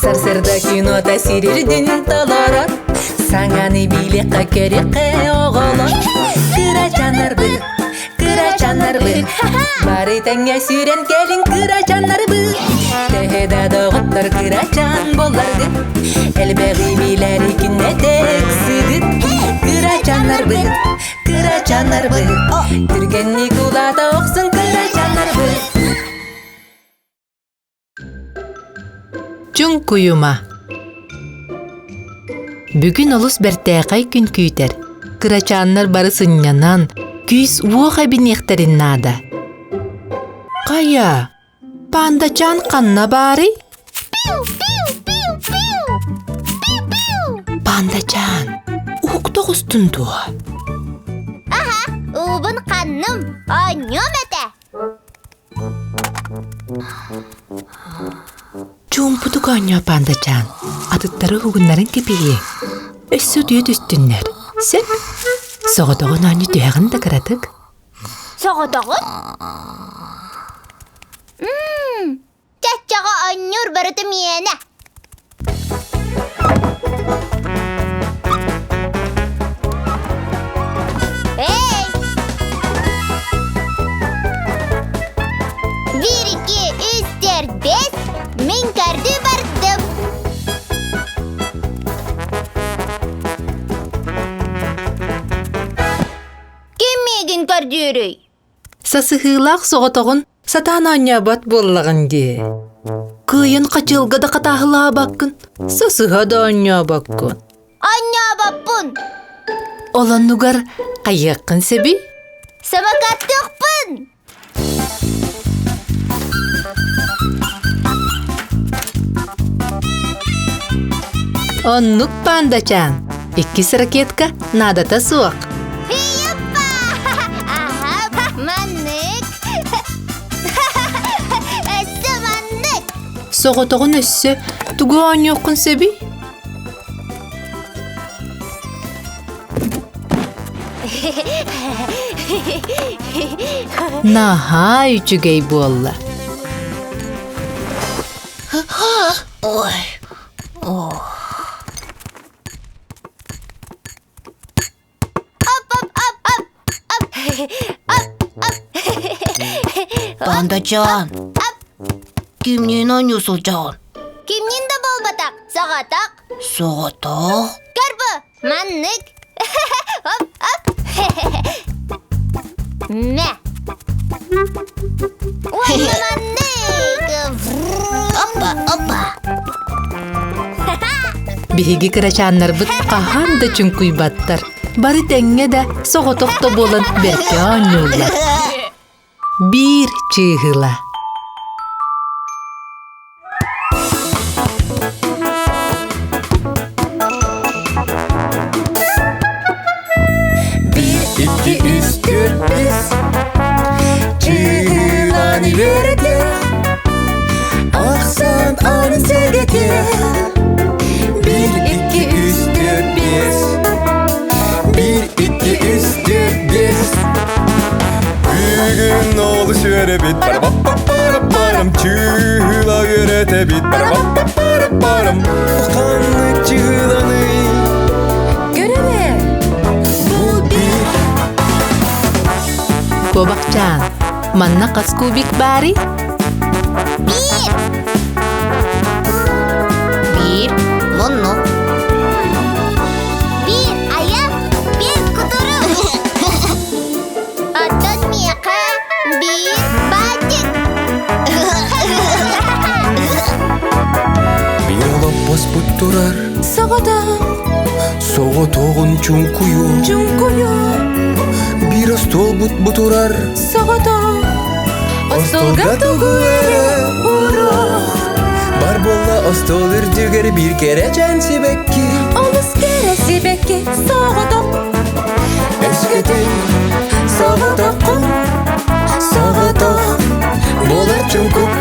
Сарсыарда кинота сирирдин толорор, Саҥаны билиэххэ көрүөххэ оҕолор. Кырачааннарбыт, кырачааннарбыт, Бары тэҥҥэ сүүрэн кэлиҥ кырачааннарбыт. Төһө да доҕоттор кырачаан буолларгыт, Элбэҕи билэри күннэтэ ыксыгыт. Кырачааннарбыт, кырачааннарбыт, Түргэнник улаата охсун кырачааннарбыт. Чуҥкуйума Бүгүн олус бэртээхэй күн күүтэр. Кырачааннар бары сынньанан, күүс-уох эбиниэхтэрин наада. Хайа, пандачаан ханна баарый? Пандачаан, уһукта оҕустун дуо? Аха, уубун ханным, оонньуом этэ. Чуумпутук оонньоо пандачаан, атыттары уһугуннарын кэпиһиэ. Өссө утуйа түстүннэр. Сөп. Соҕотоҕун оонньуу түһэҕин да кыратык. Соҕотоҕун? Чаччаҕа оонньуур барыта миэнэ. Эй! Биир, икки, үс, төрт, бэс. Мин көрдүү бардым. Ким миигин көрдүүрүй? Сасыһыылаах соҕотоҕун сатаан оонньообот буоллаҕын дии. Кыайан хачыалга да хатааһылаабаккын, сасыһа да оонньообоккун. Оонньообоппун. Ол оннугар хайыаххын сөбүй? Самокаттыахпын! Оннук пандачаан. Иккис ракетка наадата суох. Юппа! Аха, маннык. Өссө маннык. Соҕотоҕун өссө тугу оонньуоххун сөбүй? Наһаа үчүгэй буолла. Ой, Пандачаан, кимниин оонньуу сылдьаҕын? Кимниин да буолбатах, соҕотох. Соҕотох? Көрбө, маннык. Оп, оп. Мэ. Уонна маннык. Опа, опа. Биһиги кырачааннарбыт хаһан да чуҥкуйбаттар. Бары тэҥҥэ да, соҕотох да буолан бэркэ оонньууллар. Биир чыыһыла. Биир, икки, үс, түөрт, бэс. Чыыһыланы үөрэтиэх. Ахсаан аанын сэргэтиэх. Биир, икки, үс, түөрт, биэс. Биир, икки, үс, түөрт, биэс. Бүгүн олус үөрэбит, парапапапарапарам, чыыһыла үөрэтэбит, парапапапарапарам. Ханнык чыыһыланый? Көрөбө! Бу биир. Куобахчаан, манна хас кубик баарый? Биир. Биир, муннук. Биир айах, биир кутурук. Оттон миэхэ биир баатик. Биир олоппоспут турар, Соҕотох, соҕотоҕун чуҥкуйу. чуҥкуйу, Биир остуолбут бу турар, соҕотох. Остуолга тугу эрэ уруох. Бар буолла остуол үрдүгэр биир кэрэчээн сибэкки. Олус кэрэ сибэкки соҕотох. Өскөтүн соҕотоххун, соҕотох буолар чуҥкук.